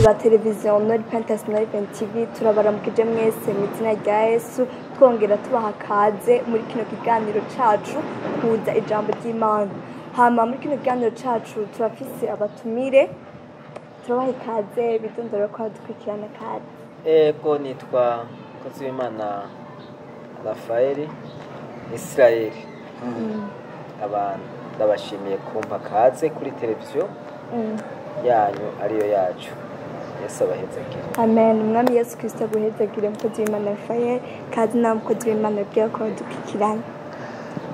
Ba televiziyo Nori Pentasi, Nori TV, turabaramukije mwese mu izina rya Yesu, twongera tubaha kaze muri kino kiganiro cacu kuza ijambo ry'Imana. Hama muri kino kiganiro cacu turafise abatumire, turabaha ikaze, bidondora ko badukurikirana kaze. Ego, nitwa mukozi w'Imana Rafaeli Israel. Abantu ndabashimiye kumpa kaze kuri televiziyo yanyu ariyo yacu. Yesu abahezagire. Amen. Umwami Yesu Kristo aguhezagire, mukozi w'Imana Rafael. Kaze nawe, mukozi w'Imana, bwira ko badukurikirana.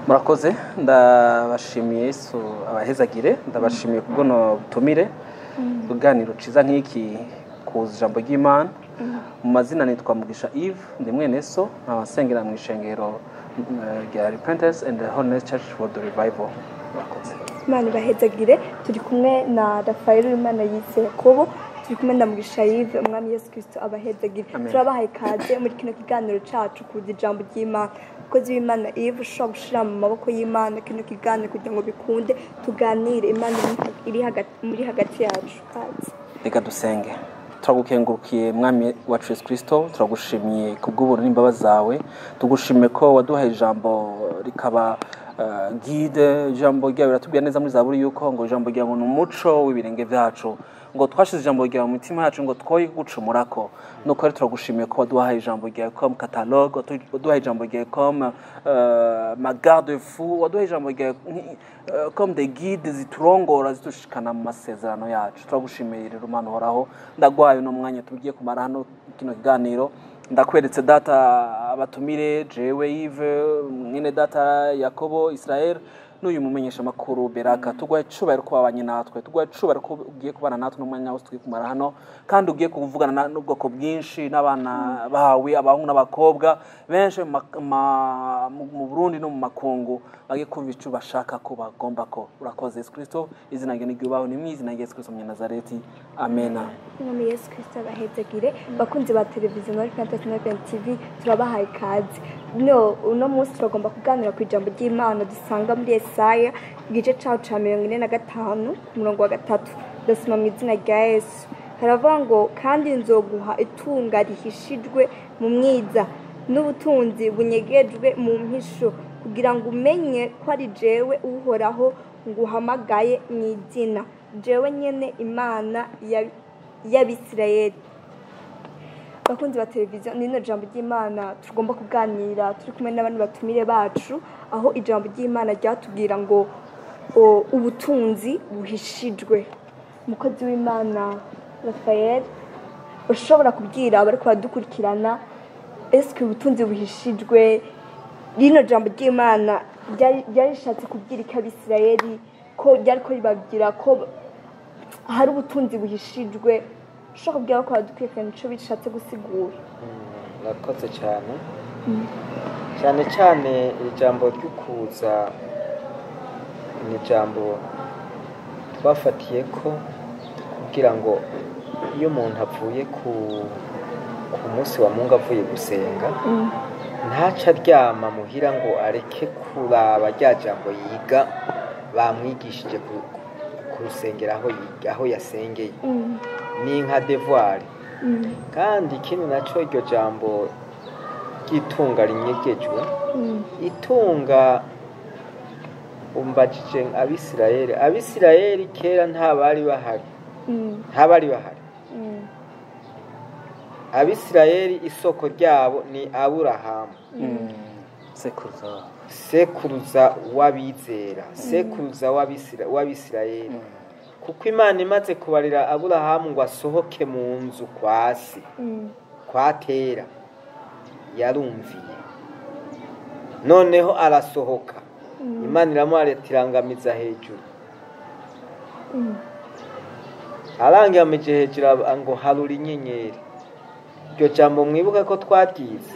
Murakoze, ndabashimiye, Yesu abahezagire. Ndabashimiye kubwo butumire, kuganiro ciza nk'iki, kuza ijambo ry'Imana. Mu mazina nitwa Mugisha Yves, ndi mwene so, nkaba nsengera mu ishengero rya Repentance and the Holiness Church for the Revival. Murakoze. Imana ibahezagire. Turi kumwe na Rafael Imana yise Yakobo, turi kumwe na Mugisha Yves. Umwami Yesu Kristo abahezagire. Amen. Turabahaye ikaze muri kino kiganiro cacu kuza ijambo ry'Imana. Mukozi w'Imana Yves, ushobora gushira mu maboko y'Imana kino kiganiro kugira ngo bikunde tuganire Imana iri hagati muri hagati yacu. Kaze. Reka dusenge. Turagukengurukiye, Mwami wacu Yesu Kristo, turagushimiye kubw'ubuntu n'imbabazi zawe. Tugushimiye ko waduhaye ijambo rikaba guide. Ijambo ryawe riratubwira neza muri Zaburi yuko ngo ijambo ryawe ngo ni umuco w'ibirenge byacu, ngo twashize ijambo ryawe mu mitima yacu ngo twoye gucumurako. Nuko rero turagushimiye ko waduhaye ijambo ryawe comme catalogue, waduhaye ijambo ryawe comme ma garde-fou, waduhaye ijambo ryawe comme des guides ziturongora, zitushikana mu masezerano yacu. Turagushimiye rero, Mana uhoraho. Ndagwaye uno mwanya tugiye kumara hano kino kiganiro. Ndakweretse Data abatumire, jewe Yves, mwene data Yakobo Israel, n'uyu mumenyesha makuru Beraka. Tuguhaye icubahiro ko wabanye natwe, tuguhaye icubahiro ko ugiye kubana natwe n'umwanya wose tugiye kumara hano, kandi ugiye kuvugana n'ubwoko bwinshi n'abana bawe, abahungu n'abakobwa benshi mu Burundi no mu makungu, bagiye kumva ico bashaka ko bagomba ko. Urakoze Yesu Kristo, izina ryawe niryubahwe. Ni mu izina rya Yesu Kristo Umunyanazareti, amena. Mwami Yesu Kristo abahezagire. Bakunzi ba televiziyo Nori Fantasy TV, turabahaye ikaze. No uno munsi turagomba kuganira ku ijambo ry'Imana dusanga muri Yesaya, igice caho ca 45, ku murongo wa 3. Ndasoma mu izina rya Yesu. Haravuga ngo: "Kandi nzoguha itunga rihishijwe mu mwiza n'ubutunzi bunyegejwe mu mpisho, kugira ngo umenye ko ari jewe Uhoraho nguhamagaye mu izina, jewe nyene Imana y'Abisirayeli." Bakunzi ba televiziyo, nino jambo ry'Imana tugomba kuganira turi kumwe n'abantu batumire bacu, aho ijambo ry'Imana ryatubwira ngo ubutunzi buhishijwe. Umukozi w'Imana Rafael, ushobora kubwira abariko baradukurikirana, eske ubutunzi buhishijwe, rino jambo ry'Imana ryari rishatse kubwira iki Abisirayeli, ko ryariko ribabwira ko hari ubutunzi buhishijwe? Ushobora kubwira ko badukurikirana ico bishatse gusigura? Murakoze cyane. Cyane cyane iri jambo ry'ukuza ni ijambo twafatiye ko kugira ngo iyo umuntu avuye ku munsi wa Mungu, avuye gusenga, ntaca aryama muhira ngo areke kuraba rya jambo yiga bamwigishije ku rusengero aho yiga, aho yasengeye. Ni nka devoir. Kandi ikindi nacyo, iryo jambo ry'itunga rinyegejwe, itunga umbajije Abisirayeli, Abisirayeli kera nta bari bahari, nta bari bahari. Abisirayeli isoko ryabo ni Aburahamu, sekuruza wabo. Sekuruza w'abizera, sekuruza w'Abisirayeli, kuko Imana imaze kubarira Aburahamu ngo asohoke mu nzu kwa se, kwa Tera, yarumviye, noneho arasohoka. Imana iramuhatirangamiza hejuru. Arangamije hejuru ngo harura inyenyeri. Iryo jambo mwibuka ko twaryize.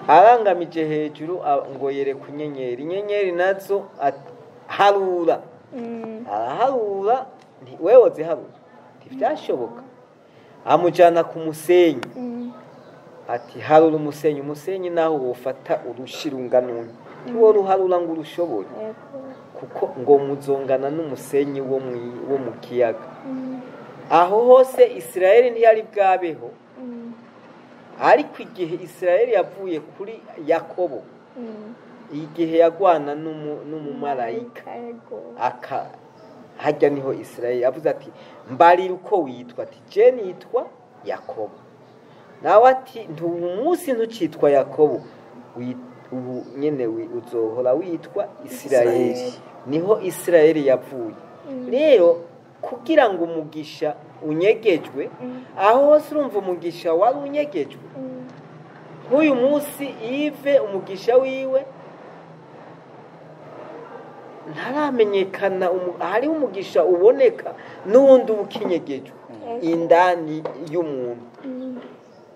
Arangamije hejuru ngo yereka inyenyeri, inyenyeri nazo harura. Araharura, wewe ziharura ntibyashoboka. Amujyana ku musenyi, ati: "Harura umusenyi." Umusenyi naho wofata urushi rungana ntiwo ruharura ngo urushobore, kuko ngo muzongana n'umusenyi wo mu kiyaga. Aho hose Isirayeli ntiyari bwabeho, ariko igihe Isirayeli yavuye kuri Yakobo, igihe yagwana n'umumarayika aka hajya niho Isirayeli yavuze ati mbarira uko witwa, ati je nitwa Yakobo. Nawe ati umunsi ntucitwa Yakobo, ubu nyene uzohora witwa Isirayeli. Niho Isirayeli yavuye. Rero kugira ngo umugisha unyegejwe, aho hose urumva umugisha wari unyegejwe. Nk'uyu munsi Yves umugisha wiwe ntaramenyekana, hariho umugisha uboneka n'uwundi uba ukinyegejwe indani y'umuntu.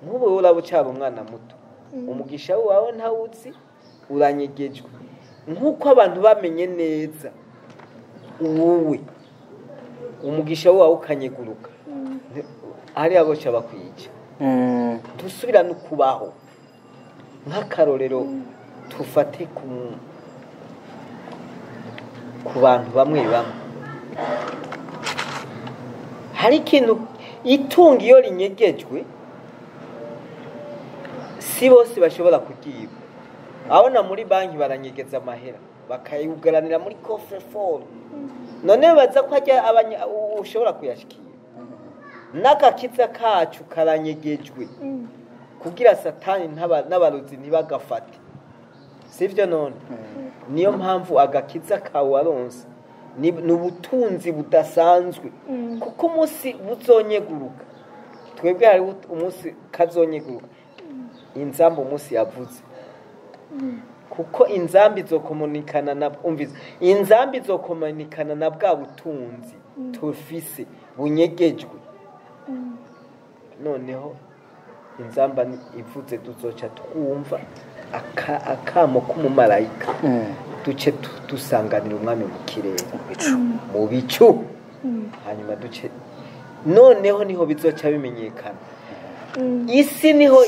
Nk'ubu uraba ucaba umwana muto, umugisha wawe ntawuzi, uranyegejwe. Nk'uko abantu bamenye neza wowe, umugisha wawe ukanyeguruka, hariya boca bakwica, dusubira no kubaho. Nk'akarorero tufate ku bantu bamwe bamwe, hari ikintu itunga iyo rinyegejwe si bose bashobora kuryiba. Abona muri banki baranyegeza amahera bakayugaranira muri coffre-fort, none baza ko ajya ushobora kuyashikira. N'agakiza kacu karanyegejwe kugira Satani n'abarozi ntibagafate, sivyo? None niyo mpamvu agakiza kawe waronse ni ubutunzi budasanzwe, kuko umunsi buzonyeguruka, twebwe hari umunsi kazonyeguruka, inzamba umunsi yavuze, kuko inzamba izokomunikana na umviza, inzamba izokomunikana na bwa butunzi tufise bunyegejwe. Noneho inzamba ivuze duzoca twumva akamo k'umumarayika, duce dusanganira umwami mu kirere, mu bicu, hanyuma duce noneho niho bizoca bimenyekana. Isi niho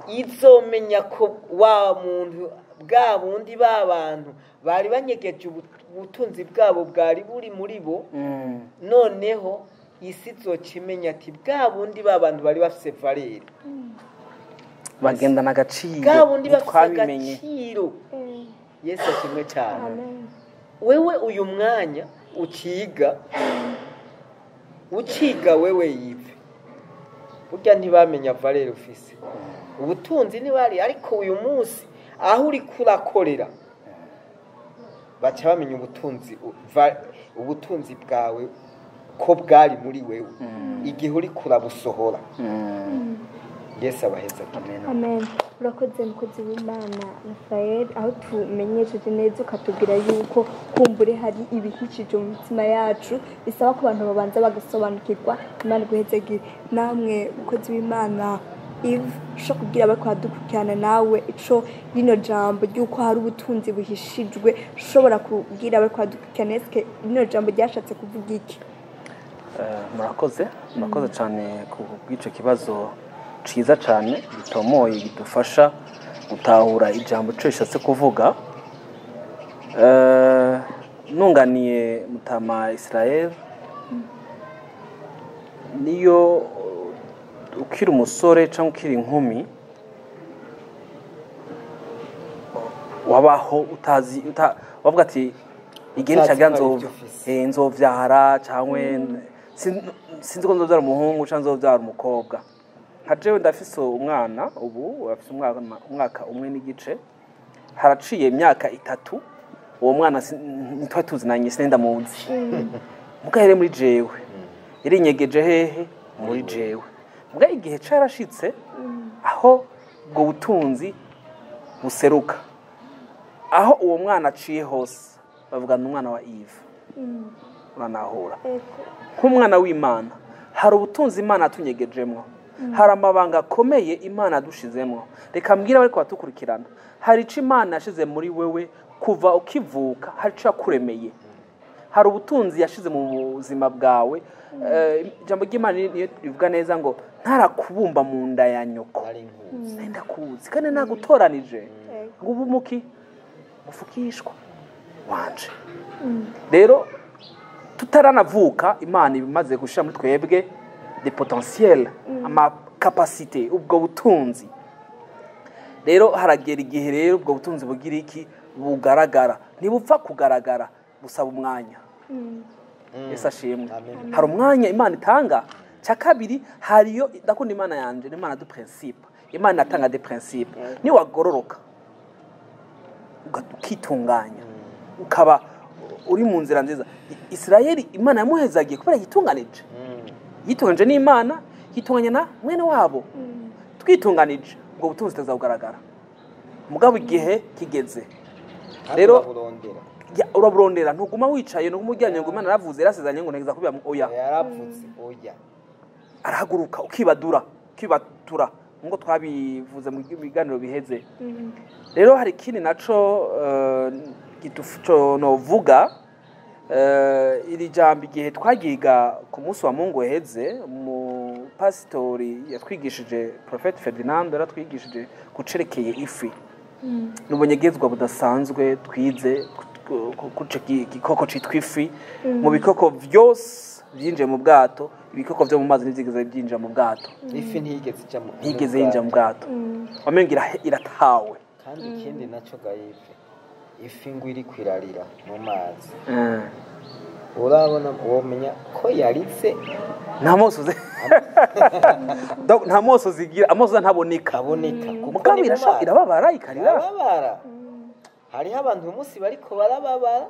izomenya ko wa muntu bwa bundi b'abantu bari banyegeje ubutunzi bwabo bwari buri muri bo. Noneho isi izoca imenya ati bwa bundi b'abantu bari bafise valeur, bagendana agaciro, bwa bundi bafise agaciro. Yesu ashimwe cyane. Wewe uyu mwanya ukiga wewe Yves, burya ntibamenya valeur ufise, ubutunzi ntibari, ariko uyu munsi aho uri kurakorera baca bamenya ubutunzi bwawe ko bwari muri wewe igihe uri kurabusohora. Yesu abaheza. Amen. Urakoze mukozi w'Imana Rafael, aho tumenyesheje neza ukatubwira yuko kumbure hari ibihishije mu mitima yacu, bisaba ko abantu babanza bagasobanukirwa. Imana iguhezegire. Namwe mukozi w'Imana Yves, ushobora kubwira abakwadukurikirana nawe ico rino jambo ry'uko hari ubutunzi buhishijwe, ushobora kubwira abakwadukurikirana eske rino jambo ryashatse kuvuga iki? Murakoze, murakoze cyane ku bw'ico kibazo ciza cyane gitomoye gidufasha gutahura ijambo ico rishatse kuvuga. Nunganiye mutama Israel, niyo ukiri umusore cyangwa ukiri inkumi wabaho utazi wavuga ati igihe nicagira nzovyara cyangwa sinzi ko nzovyara umuhungu cyangwa nzovyara umukobwa. Nka jewe ndafise umwana ubu afise umwaka 1.5, haraciye imyaka 3 uwo mwana ntitwari tuzinanye, sinenda muzi. Mugahere muri jewe irinyegeje hehe muri jewe. Muga igihe carashitse aho ubwo butunzi buseruka, aho uwo mwana aciye hose bavuga n'umwana wa Eve. Uranahura nk'umwana w'Imana hari ubutunzi Imana atunyegejemwo, hari amabanga akomeye Imana adushizemwo. Reka mbwira bariko batukurikirana, hari ico Imana yashize muri wewe kuva ukivuka, hari ico yakuremeye, hari ubutunzi yashize mu buzima bwawe. Ijambo ry'Imana niyo rivuga neza ngo ntarakubumba mu nda ya nyoko ndakuzi kandi nagutoranije ngo ube umuki mufukishwa wanje. Rero tutaranavuka Imana ibimaze gushira muri twebwe De potentiel, ama capacité, ubwo butunzi. Rero haragera igihe rero ubwo butunzi bugira iki? Bugaragara. Ntibupfa kugaragara, busaba umwanya. Yesu ashimwe. Amen. Hari umwanya Imana itanga. Cya kabiri, hariyo, ndakunda Imana yanje, ni Imana de principe. Imana itanga de principe. Niwagororoka, ukitunganya, ukaba uri mu nzira nziza. Isirayeli Imana yamuhezagiye kubera yitunganije, yitunganije n'Imana, yitunganya na mwene wabo. Twitunganije, ubwo butunzi tuzabugaragara. Mugabo igihe kigeze Kandi rero uraburondera. Uraburondera, ntuguma wicaye, ntuguma uryamye ngo Imana yaravuze, yarasezeranye ngo ntegeza kubira. Oya. Yarapfutse, oya. Arahaguruka, ukibadura, ukibatura, nk'uko twabivuze mu biganiro biheze. Rero hari ikindi naco novuga. Iri jambo igihe twagiga ku munsi wa Mungu weheze, umupasitori yatwigishije, Prophète Ferdinand, yaratwigishije kucerekeye ifi n'ubunyegezwa budasanzwe. Twize kuce igikoko citwa ifi. Mu bikoko vyose byinjiye mu bwato, ibikoko vyo mu mazi ntivyigeze byinjira mu bwato. Ifi ntiyigeze ija mu Ntigeze yinjira mu bwato, wamenga iratawe. Kandi ikindi naco gayive, ifi ngo iri kwirarira mu mazi, urabona womenya ko yaritse. Nta mosozi. Donc, nta mosozi igira, amosozi ntaboneka. Kaboneka kuko Mugabo ni mu mazi. Irababara, ikarira. Irababara. Hariho abantu uyu munsi bariko barababara,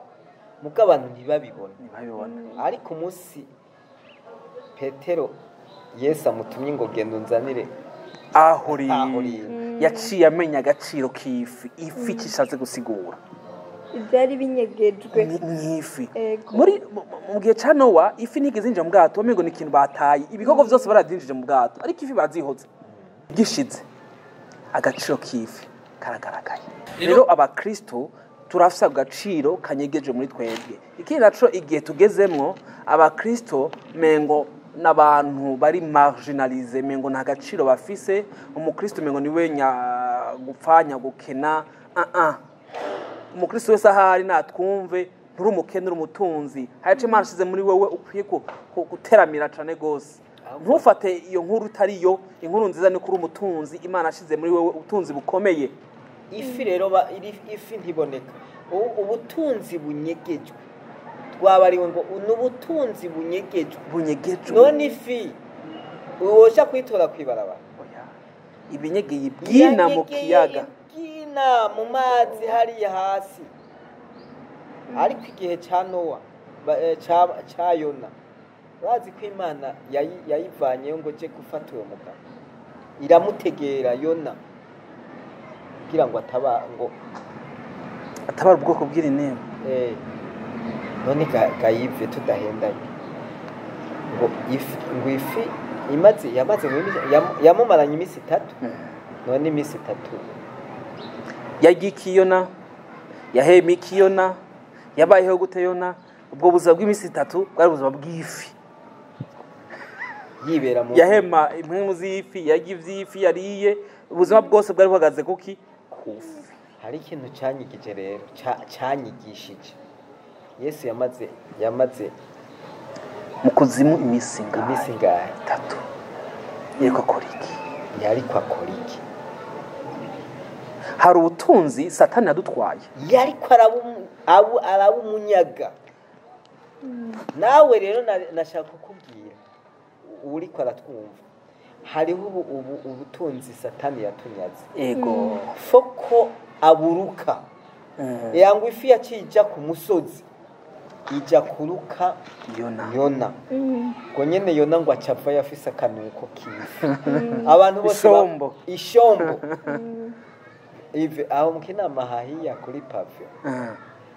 mugo abantu ntibabibona. Ntibabibona. Ariko umunsi Petero, Yesu amutumye ngo genda unzanire aho uri, aho uri. Yaciye amenya agaciro k'ifi, ifi kishatse gusigura. Ibyari binyegejwe. Nk'ifi. Ego. Muri mu gihe ca Nowa, ifi ntigeze yinjira mu bwato. Wamengo ni ikintu bataye. Ibikoko vyose baravyinjije mu bwato, ariko ifi barazihoza. Gishize, agaciro k'ifi karagaragaye. Rero abakristo turafise agaciro kanyegeje muri twebwe. Ikindi naco, igihe tugezemwo, abakristo mengo n'abantu bari marginalisé, mengo nta gaciro bafise. Umukristo mengo niwe nyagupfa, nyagukena. Ah ah, umukristo wese ahari natwumve, nturi umukene, uri umutunzi. Hari icyo Imana ishize muri wewe ukwiye guteramira cane gose. Ntufate iyo nkuru itari yo. Inkuru nziza ni ko uri umutunzi, Imana ashize muri wewe ubutunzi bukomeye. Ifi rero ifi ntiboneka. Ubutunzi bunyegejwe, twabariwe ngo ni ubutunzi bunyegejwe. Bunyegejwe. None ifi woja kuyitora kwibarabara? Oya. Ibinyegeye bwina mu Yanyegeye kiyaga. Bwina mu mazi hariya hasi. Ariko igihe ca Nowa, ca Yona, bazi ko Imana yayivanyeyo ngo je gufata uwo mugabo, iramutegera Yona kugira ngo ataba ngo atabara ubwoko bw'irinema. None gayive, tudahendanye, ngo ifi, ngo ifi imaze, yamaze ngo yamumaranye iminsi 3. None iminsi 3? Yagiye ikiyona, yahema ikiyona, yabayeho gute Yona? Ubwo buzima bw'iminsi 3 bwari ubuzima bw'ifi. Yibera mu Yahema impwemu z'ifi, yarya ivy'ifi yariye. Ubuzima bwose bwari buhagaze kuki? Kufi. Hari ikintu canyigije rero, canyigishije Yesu yamaze mu kuzimu iminsi ingahe? Iminsi ingahe? 3. Yeriko akora iki? Yariko akora iki? Hari ubutunzi Satani yadutwaye. Yariko araba umunyaga. Nawe rero nashaka kukubwira, uriko aratwumva, hariho ubu ubutunzi Satani yatunyaze. Foko aburuka. Yangwa ifi yaciye ija ku musozi, ija kuruka. Yona. Yona ngo nyene, Yona ngo acava yafise akanuko k'ifi, abantu bose Ishombo. Ishombo. Ive aho mu Kinama hahiya kuri pavio,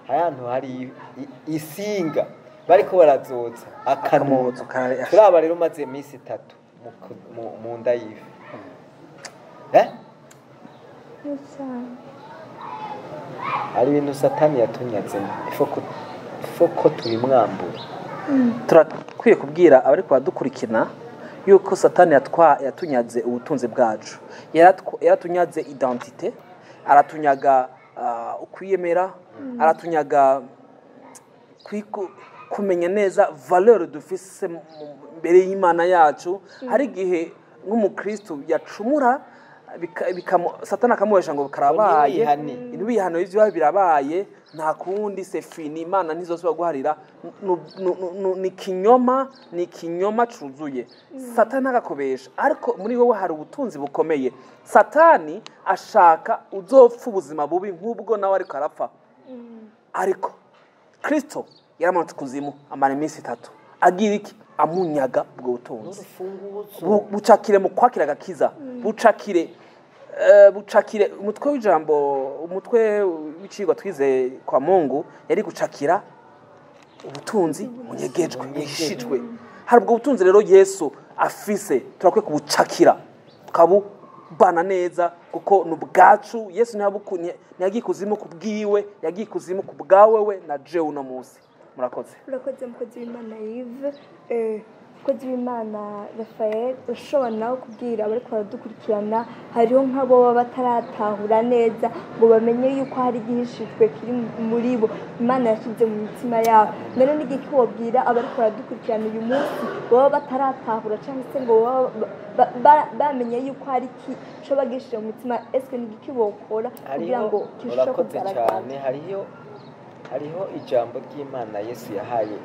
hari ahantu hari isinga bariko barazotsa akanuko. Akanuko Turaba rero, maze iminsi 3 mu nda y'ifi, eh? Hari ibintu Satani yatunyaze, ifo ko tubimwambura. Turakwiye kubwira abari kubadukurikirana yuko Satani yatunyaze ubutunzi bwacu. Yaratunyaze identité, aratunyaga ukwiyemera, aratunyaga kumenya neza valeur dufise imbere y'Imana yacu. Hari igihe nk'umukristo yacumura Satani akamuhesha ngo karabaye, ibihano ivyo birabaye, nta kundi c'est fini, Imana ntizosubira guharira. Ni kinyoma, ni kinyoma cuzuye. Satani agakobesha, ariko muri wowe hari ubutunzi bukomeye. Satani ashaka uzopfa ubuzima bubi nk'ubwo nawe ariko arapfa. Ariko Kristo yaramanutse kuzimu amara iminsi 3 agira iki? Amunyaga ubwo butunzi. Bucakire mu kwakira agakiza, bucakire umutwe w'ijambo, umutwe w'icigwa twize kwa Mungu yari gucakira ubutunzi bunyegejwe, buhishijwe. Hari ubwo butunzi rero Yesu afise, turakwiye kubucakira tukabubana neza, kuko ni ubwacu. Yesu ntiyagiye ikuzimu ku bwiwe, yagiye ikuzimu ku bwawe we na jewe uno munsi. Murakoze. Murakoze mukozi w'Imana Yves. Mukozi w'Imana Raphael, ushobora nawe kubwira abariko baradukurikirana, hariho nk'abo baba bataratahura neza ngo bamenye yuko hari igihishijwe kiri muri bo Imana yashyize mu mitima yabo. None ni igiki wobwira abariko baradukurikirana uyu munsi baba bataratahura cyangwa se ngo baba bamenye yuko hari ico bagishije mu mitima? Eske ni igiki bokora kugira ngo kishobore kugaragara? Hariho ijambo ry'Imana Yesu yahaye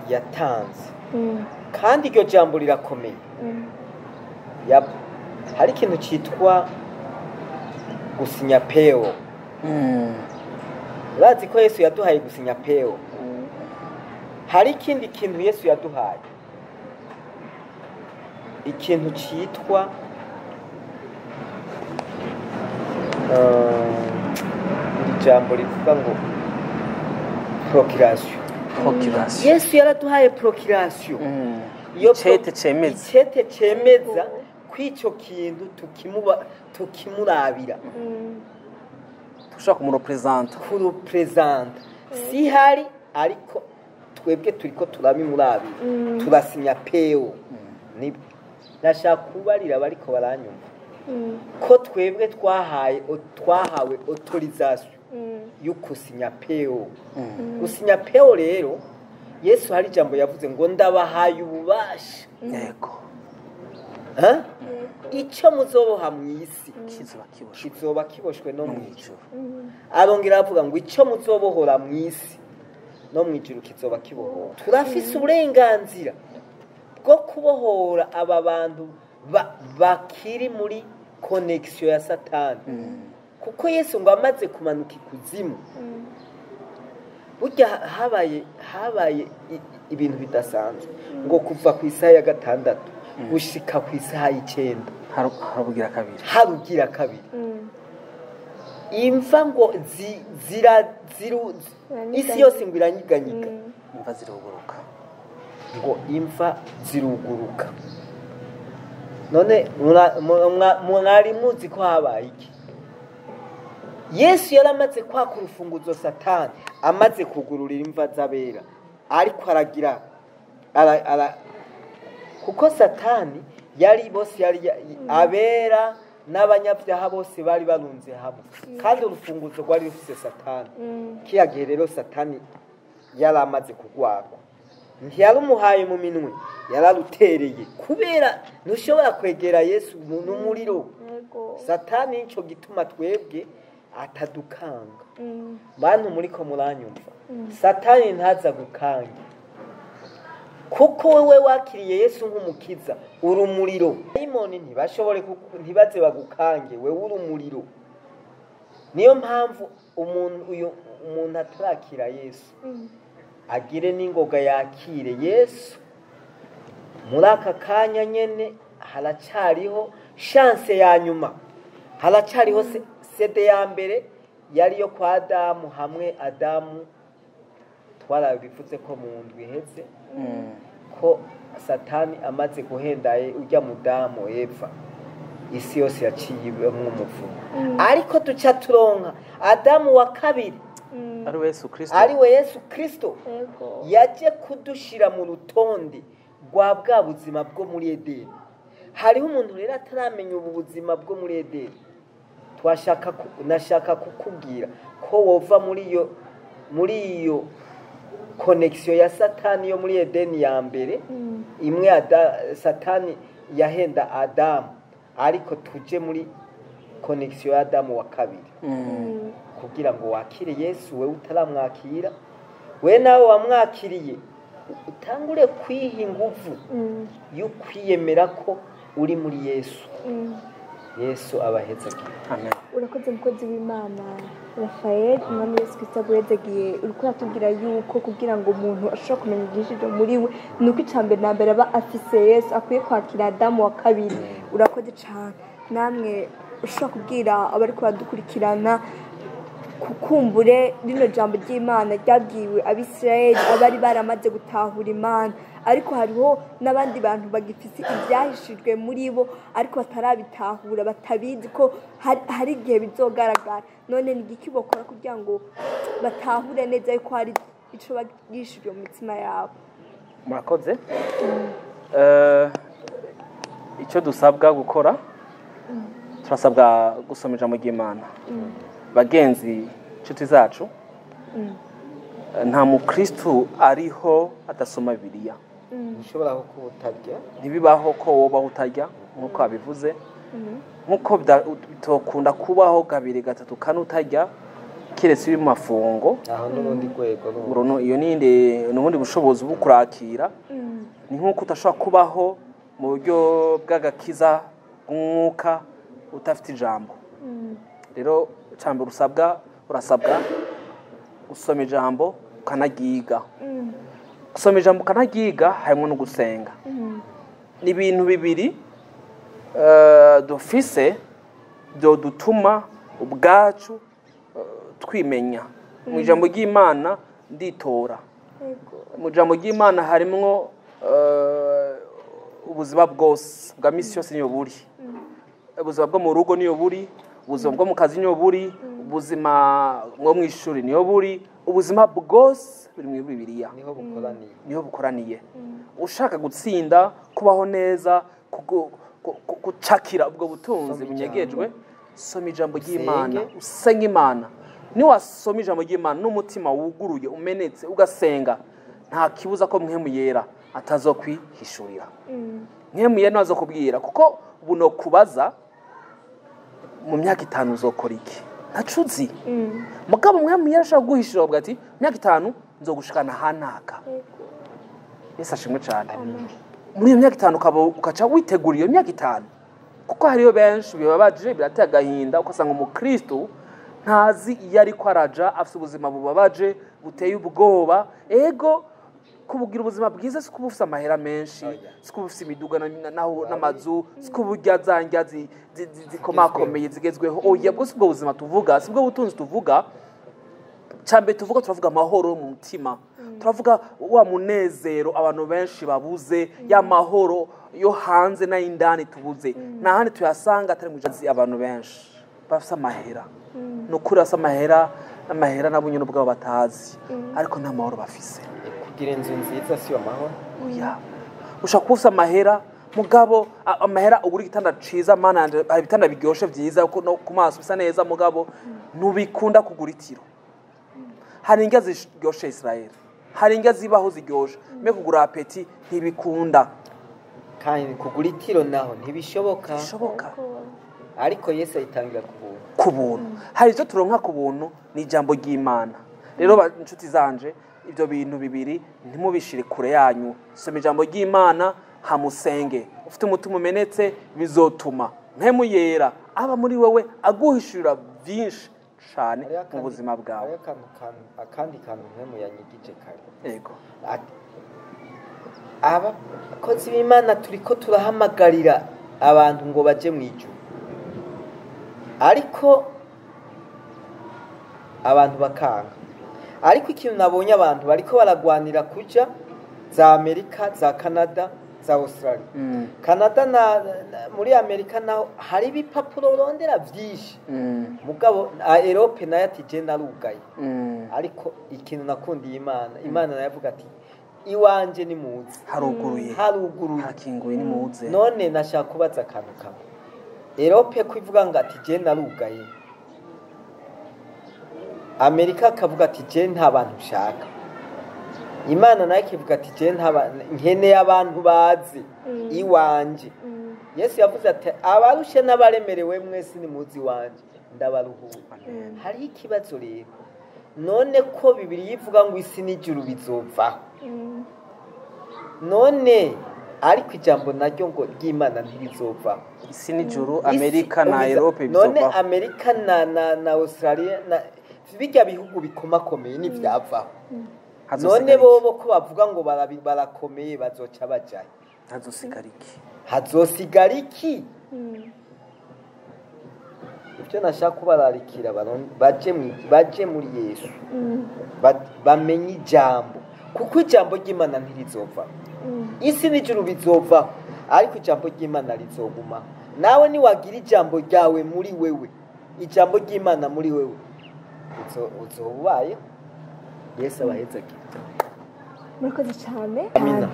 yatanze, kandi iryo jambo rirakomeye. Hari ikintu cyitwa gusinya peo. Urazi ko Yesu yaduhaye gusinya peo. Hari ikindi kintu Yesu yaduhaye, ikintu cyitwa ijambo rivuga ngo procreation. Yesu yaraduhaye procreation. Iyo icete cemeza, icete cemeza kw'icyo kintu tukimurabira, tushaka kumurepresenta, kurepresenta si hari, ariko twebwe turiko turabimurabira, turasinya peo. Nashaka kubarira bariko baranyumva ko twebwe twahawe autorisation yo gusinya peo. Gusinya peo rero, Yesu hari ijambo yavuze ngo ndabahaye ububasha. Yego. Icyo muzoboha mu isi kizoba kiboshwe no mu ijuru. Arongera avuga ngo icyo muzobohora mu isi no mu ijuru kizoba kibohora. Turafise uburenganzira bwo kubohora aba bantu bakiri muri connection ya Satani. Kuko Yesu ngo amaze kumanuka ikuzimu, burya habaye ibintu bidasanzwe, ngo kuva ku isaha ya 6 gushika ku isaha ya 9 harugira kabiri, imva ngo isi yose ngo iranyiganyiga, imva ziruguruka, ngo imva ziruguruka. None mwari muzi ko habaye iki? Yesu yaramaze kwaka urufunguzo Satani, amaze kugururira imva z'abera, ariko aragira kuko Satani yari bose yari abera n'abanyabyaha bose bari barunze hamwe, kandi urufunguzo rwari rufise Satani. Kiya gihe rero Satani yaramaze kugwagwa, ntiyarumuhaye mu minwe, yararutereye, kubera ntushobora kwegera Yesu n'umuriro. Satani nico gituma twebwe atadukanga. Bantu muriko muranyumva, Satani ntaza gukanga, kuko wewe wakiriye Yesu nk'umukiza, uri umuriro. Dayimoni ntibashobore ntibaze bagukange, wewe uri umuriro. Niyo mpamvu umuntu atarakira Yesu agire n'ingoga yakire Yesu. Muri aka kanya nyene haracariho chance ya nyuma, haracariho sede ya mbere yari yo kwa Adamu, hamwe Adamu twarabivuze ko mu ndwi iheze ko Satani amaze guhendaye ujya mudamu Eva, isi yose yaciye ibamwo umuvumo. Ariko duca turonka Adamu wa kabiri, ari we Yesu Kristo, yaje kudushira mu rutonde rwa bwa buzima bwo muri Edeni. Hariho umuntu rero ataramenya ubu buzima bwo muri Edeni. Nashaka kukubwira ko wova muri iyo connection ya Satani yo muri Edeni ya mbere, imwe Satani yahenda Adamu, ariko tuje muri connection ya Adamu wa kabiri, kugira ngo wakire Yesu wewe utaramwakira, we nawe wamwakiriye utangure kwiha inguvu yo kwiyemera ko uri muri Yesu. Yesu abahezagiye. Amen. Urakoze mukozi w'Imana Rafael, Umwami Yesu Kristo aguhezagiye. Uriko uratubwira yuko kugira ngo umuntu ashobore kumenya ibyinshi muri we ni uko icya mbere na mbere aba afise Yesu, akwiye kwakira Adamu wa kabiri. Urakoze cyane. Namwe ushobora kubwira abariko baradukurikirana kukumbure rino jambo ry'Imana ryabwiwe Abisirayeli abari baramaze gutahura Imana, ariko hariho n'abandi bantu bagifise ibyahishijwe muri bo ariko batarabitahura, batabizi ko hari igihe bizogaragara. None ni igiki bokora kugira ngo batahure neza yuko hari ico bagishijwe mu mitima yabo? Murakoze. Icyo dusabwa gukora, turasabwa gusoma ijambo ry'Imana. Bagenzi, inshuti zacu, nta mukristu ariho adasoma Bibiliya. Ntushobora kuba utarya. Ntibibaho ko wobaho utarya, nk'uko abivuze, nk'uko bitokunda kubaho kabiri gatatu kane utarya, keretse uri mu mafungo. Aho n'urundi rwego rundi. Uruno, iyo nindi n'ubundi bushobozi bwo kurakira. Ni nk'uko udashobora kubaho mu buryo bw'agakiza bw'umwuka udafite ijambo. Rero icambere urasabwa gusoma ijambo ukanaryiga. Gusoma ijambo ukanaryiga harimo no gusenga. Ni ibintu bibiri dufise byodutuma ubwacu twimenya. Mu ijambo ry'Imana nditora. Mu ijambo ry'Imana harimwo ubuzima bwose bwa misi yose niyo buri. Ubuzima bwo mu rugo niyo buri, ubuzima bwo mu kazi niyo buri, ubuzima bwo mu ishuri niyo buri, ubuzima bwose buri mu Bibiliya. Niho bukoraniye. Niho bukoraniye. Ushaka gutsinda, kubaho neza, gucakira ubwo butunzi bunyegejwe, soma ijambo ry'Imana, usenge Imana. Niwasoma ijambo ry'Imana n'umutima wuguruye umenetse ugasenga, nta kibuza ko Mpwemu Yera atazokwihishurira. Mpwemu Yera ntazokubwira, kuko buno kubaza mu myaka 5 uzokora iki, ntacuzi. Mugabo Mpwemu Yera ashaka guhishurira avuga ati myaka 5 nzogushikana hanaka. Yesu ashimwe cyane. Muri iyo myaka 5 ukaca witegura iyo myaka 5, kuko hariyo benshi bibabaje, birateye agahinda, ugasanga umukristo ntazi iyo ariko araja, afite ubuzima bubabaje buteye ubwoba. Ego, kubugira ubuzima bwiza si kuba ufise amahera menshi, si kuba ufise imiduga n'amazu, si kuba urya za ndya zikomakomeye zigezweho. Oya, bwo si bwo buzima tuvuga, si bwo butunzi tuvuga. Cambere tuvuga, turavuga amahoro mu mutima, turavuga wa munezero abantu benshi babuze, ya mahoro yo hanze n'ay'indani tubuze. Nta handi tuyasanga atari mu jazi. Abantu benshi bafise amahera, ni ukuri bafise amahera, n'amahera nabo nyene ubwabo batazi, ariko nta mahoro bafise. Kugira inzu nziza si yo mahoro. Oya, ushobora kuba ufise amahera, mugabo amahera ugura igitanda ciza, mana yanje, hari ibitanda biryoshe vyiza no ku maso bisa neza, mugabo ntubikunda kugura itiro. Hari indya ziryoshe Israel, hari indya zibaho ziryoshe, mbe kugura apeti ntibikunda. Kandi kugura itiro naho ntibishoboka. Ntibishoboka. Ariko Yesu ayitangira ku buntu. Ku buntu. Hari icyo turonka ku buntu, ni ijambo ry'Imana. Rero inshuti zanje, ibyo bintu bibiri ntimubishire kure yanyu. Soma ijambo ry'Imana, hamusenge. Ufite umutima umenetse, bizotuma Mpwemu Yera aba muri wewe aguhishurira byinshi cyane mu buzima bwawe. Akandi kantu Mpwemu yanyigije kare. Yego. Abakozi b'Imana turiko turahamagarira abantu ngo baje mu ijuru, ariko abantu bakanga. Ariko ikintu nabonye, abantu bariko baragwanira kuja za Amerika, za Canada, za Australia. Canada na muri Amerika naho hari ibipapuro urondera vyinshi. Mugabo Europe nayo ati je narugaye. Ariko ikintu nakundiye Imana, Imana nayo avuga ati iwanje ni muze. Haruguruye. Haruguruye. Hakinguye ni muze. None nashaka kubaza akantu kamwe. Europe kuivuga ngo ati je narugaye. Amerika akavuga ati je nta bantu nshaka. Imana nayo ikivuga ati je nkeneye abantu bazi iwanje. Yesu yavuze ati abarushe n'abaremerewe mwese nimuzi iwanje ndabaruhura. Hariho ikibazo rero, none ko Bibiliya ivuga ngo isi n'ijuru bizovaho, none ariko ijambo naryo ngo ry'Imana ntirizovaho. Isi n'ijuru, Amerika na Europe none bizovaho. Amerika na Australia na bijya bihugu bikomakomeye ntibyavaho. None bobo ko bavuga ngo barakomeye bazoca bajayo. Hazosigara iki? Hazosigara iki? Ibyo nashaka kubararikira, baje muri Yesu, bamenye ijambo, kuko ijambo ry'Imana ntirizovaho. Isi n'ijuru bizovaho, ariko ijambo ry'Imana rizoguma. Nawe niwagira ijambo ryawe muri wewe, ijambo ry'Imana muri wewe, uzoba ubayeho. Yesu abahezagire. Murakoze cyane. Amina.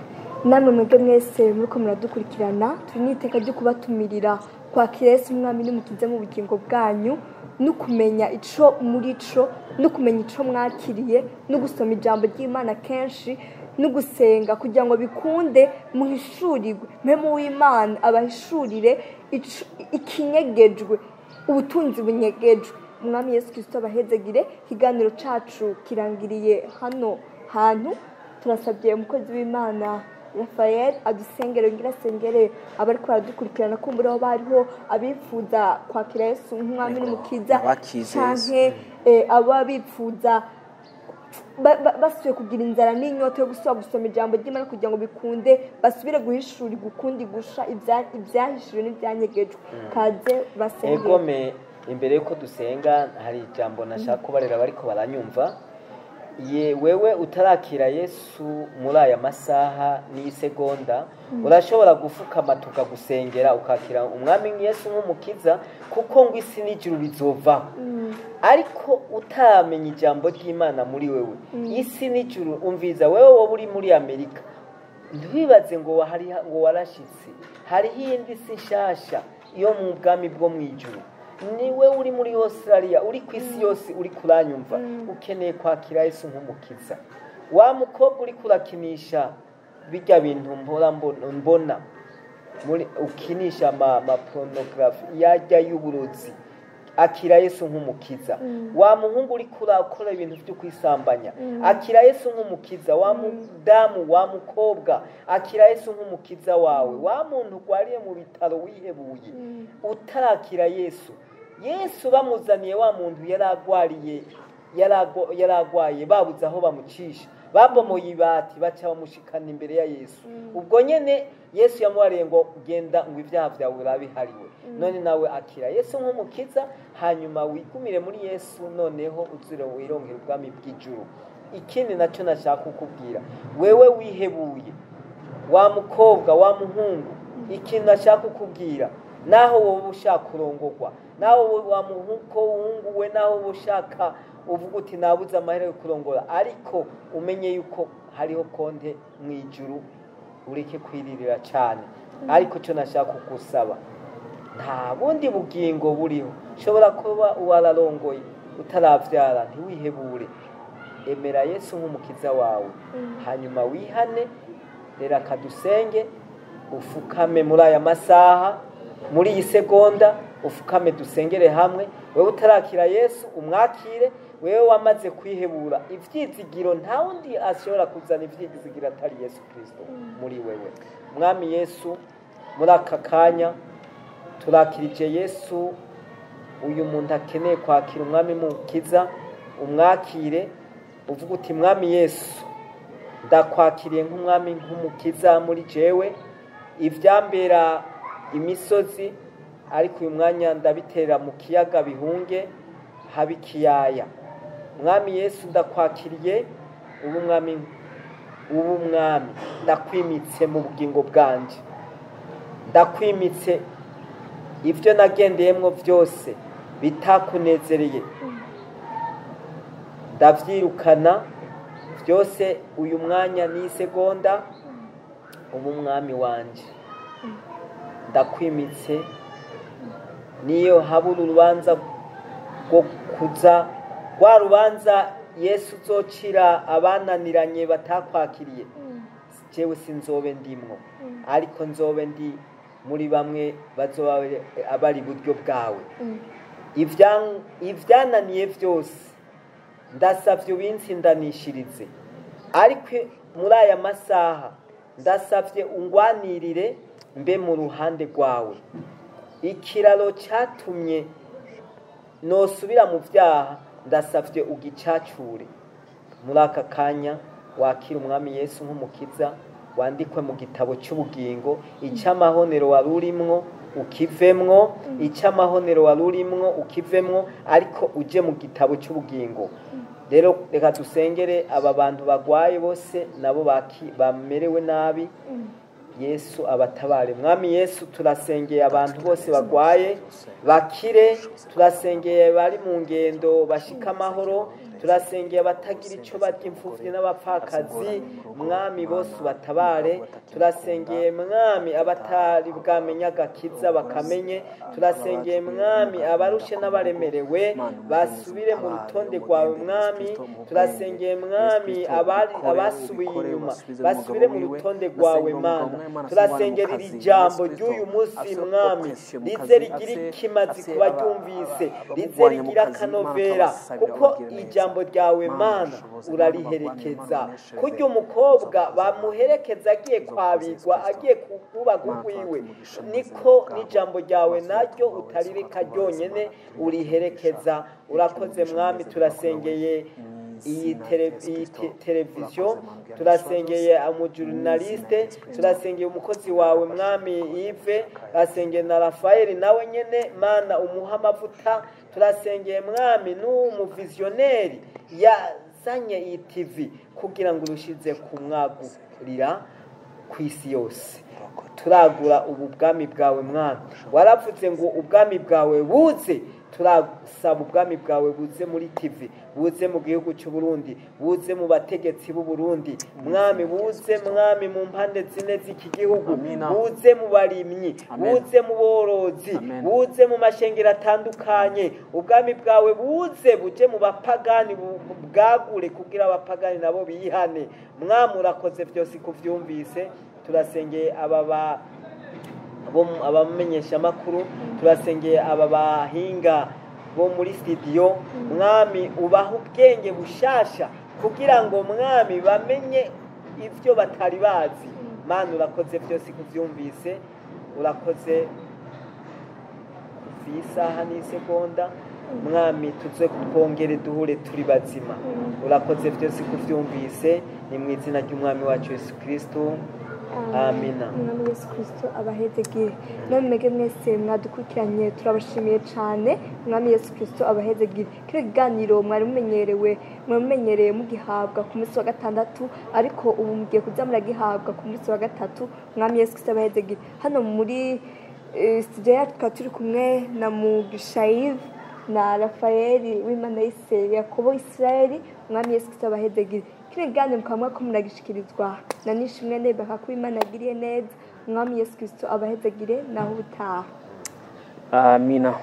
Namwe mwebwe mwese muriko muradukurikirana, turi n'iteka ryo kubatumirira kwakira Yesu umwami n'umukiza mu bugingo bwanyu, no kumenya ico muri co, no kumenya ico mwakiriye, no gusoma ijambo ry'Imana kenshi, no gusenga kugira ngo bikunde muhishurirwe. Mpemu w'Imana abahishurire ikinyegejwe, ubutunzi bunyegejwe. Umwami Yesu Kristo abahezagire. Ikiganiro cacu kirangiriye hano hantu. Turasabye umukozi w'Imana Raphael adusengere, ngira asengere abariko baradukurikirana, kumbura aho bariho abifuza kwakira Yesu nk'umwami n'umukiza, Abakize Yesu. canke aba bifuza basubiye kugira inzara n'inyota yo gusubira gusoma ijambo ry'Imana kugira ngo bikunde basubire guhishurirwa ukundi gusha ibyahishijwe n'ibyanyegejwe. Kaze basengere. Egome, imbere yuko dusenga hari ijambo nashaka kubarera bariko baranyumva. Ye wewe utarakira Yesu muri aya masaha n'isegonda, urashobora gufukama tukagusengera ukakira umwami Yesu nk'umukiza, kuko ngo isi n'ijuru bizovaho. Ariko utaramenya ijambo ry'Imana muri wewe, isi n'ijuru, umviza wewe wowe uri muri Amerika, ntiwibaze ngo hari ngo warashitse, hariho iyindi si nshasha yo mu bwami bwo mu ijuru. Niwe uri muri Australia, uri ku isi yose, uri kuranyumva, ukeneye kwakira Yesu nk'umukiza. Wa mukobwa uri kurakinisha bijya bintu mpora mbona muri ukinisha ama pornography yajya y'uburozi, akira Yesu nk'umukiza. Wa muhungu uri kurakora ibintu byo kwisambanya, akira Yesu nk'umukiza. Wa mudamu, wa mukobwa, akira Yesu nk'umukiza wawe. Wa muntu ugwariye mu bitaro wihebuye, utarakira Yesu, Yesu bamuzaniye wa muntu yaragwariye, yaragwaye, babuze aho bamucisha, babomoye ibati, baca bamushikana imbere ya Yesu. Ubwo nyene Yesu yamubariye ngo genda, ngo ibyaha byawe urabihariwe. None nawe akira Yesu nk'umukiza, hanyuma wigumire muri Yesu, noneho uzire wirongera ubwami bw'ijuru. Ikindi nacyo nashaka kukubwira, wewe wihebuye, wa mukobwa, wa muhungu, ikintu nashaka kukubwira, naho wowe ushaka kurongorwa, naho wowe wa muhungu we, naho wowe ushaka uvuga uti nabuze amahera yo kurongora, ariko umenye yuko hariho konte mu ijuru, ureke kwiririra cyane. Ariko cyo nashaka kugusaba, nta bundi bugingo buriho. Ushobora kuba wararongoye utaravyara, ntiwihebure, emera Yesu nk'umukiza wawe, hanyuma wihane, rero akadusenge, ufukame muri aya masaha, muri iyi segonda, ufukame dusengere hamwe. Wewe utarakira Yesu umwakire, wewe wamaze kwihebura ivyizigiro, nta wundi ashobora kuzana ivyizigiro atari Yesu Kristo muri wewe. Mwami Yesu, muri aka kanya turakirije Yesu, uyu muntu akeneye kwakira umwami mukiza, umwakire, uvuga uti Mwami Yesu, ndakwakiriye nk'umwami nk'umukiza muri jewe, ivyambera imisozi ariko uyu mwanya ndabitera mu kiyaga bihunge habe ikiyaya. Mwami Yesu, ndakwakiriye, ubu mwami ndakwimitse mu bugingo bwanje, ndakwimitse ibyo nagendeyemwo byose bitakunezereye ndavyirukana byose uyu mwanya n'isegonda, ubu mwami wanje ndakwimitse. Niyo habura urubanza rwo kuza, rwa rubanza Yesu uzocira abananiranye batakwakiriye, jewe sinzobe ndimwo, ariko nzobe ndi muri bamwe bazoba abari iburyo bwawe. Ibyananiye byose ndasabye ubinsindanishirize, ariko muri aya masaha ndasabye ungwanirire mbe mu ruhande rwawe. Ikiraro cyatumye nosubira mu byaha ndasabye ugicacure. Muri aka kanya wakira umwami Yesu nk'umukiza, wandikwe mu gitabo cy'ubugingo. Icy'amahonero wari urimwo ukivemwo, icy'amahonero wari urimwo ukivemwo, ariko uje mu gitabo cy'ubugingo. Rero reka dusengere aba bantu bagwaye bose nabo bamerewe nabi, Yesu abatabare. Mwami Yesu, turasengeye abantu bose bagwaye bakire, turasengeye bari mu ngendo bashika amahoro, turasengeye abatagira icyo barya, imfuvyi n'abapfakazi, Mwami bose ubatabare. Turasengeye Mwami abatari bwamenye agakiza bakamenye, turasengeye Mwami abarushe n'abaremerewe basubire mu rutonde rwawe Mwami, turasengeye Mwami abasubiye inyuma basubire mu rutonde rwawe Mana. Turasengera iri jambo ry'uyu munsi Mwami, rize rigira ikimazi ku baryumvise, rize rigira akanovera, kuko ijambo ryawe Mana urariherekeza. Kurya umukobwa bamuherekeza agiye kwabigwa, agiye kubaga ugwiwe, niko n'ijambo ryawe naryo utarireka ryonyene, uriherekeza. Urakoze Mwami. Turasengeye iyi televiziyo, turasengeye umujurnaliste, turasengeye umukozi wawe Mwami Yves, turasengeye na Rafael nawe nyene Mana umuha amavuta, turasengeye Mwami n'umuvizioneri yazanye iyi TV kugira ngo urushize kumwagurira ku isi yose. Turagura ubu bwami bwawe Mwami, waravuze ngo ubwami bwawe buze. Turasaba ubwami bwawe buze muri TV, buze mu gihugu cy'u Burundi, buze mu bategetsi b'u Burundi Mwami, buze Mwami mu mpande zine z'iki gihugu, buze mu barimyi, buze mu borozi, buze mu mashengero atandukanye. Ubwami bwawe buze buje mu bapagani, bwagure kugira abapagani nabo bihane. Mwami urakoze byose kuvyumvise. Turasengeye aba abamenyesha makuru, turasengeye aba bahinga bo muri studio Mwami, ubaha ubwenge bushasha kugira ngo Mwami bamenye ivyo batari bazi. Mana urakoze byose kuvyumvise, urakoze kuva isaha n'isegonda Mwami, tuze kukongere duhure turi bazima. Urakoze byose kuvyumvise, ni mu izina ry'umwami wacu Yesu Kristo. Amina. Umwami Yesu Kristo abahezegire. None mwebwe mwese mwadukurikiranye turabashimiye cyane. Umwami Yesu Kristo abahezegire. Kino kiganiro mwari mumenyereye mugihabwa ku munsi wa gatandatu, ariko ubu mugiye kuza muragihabwa ku munsi wa gatatu. Umwami Yesu Kristo abahezegire. Hano muri studio yacu tukaba turi kumwe na Mugisha Yves na Rafael w'Imana yise Yakobo Israeli. Umwami Yesu Kristo abahezegire. Kino kiganiro mukaba mwariko muragishikirizwa na Nishimwe Nebaka ko Imana yagiriye neza. Umwami Yesu Kristo abahezegire naho ubutaha. Amina.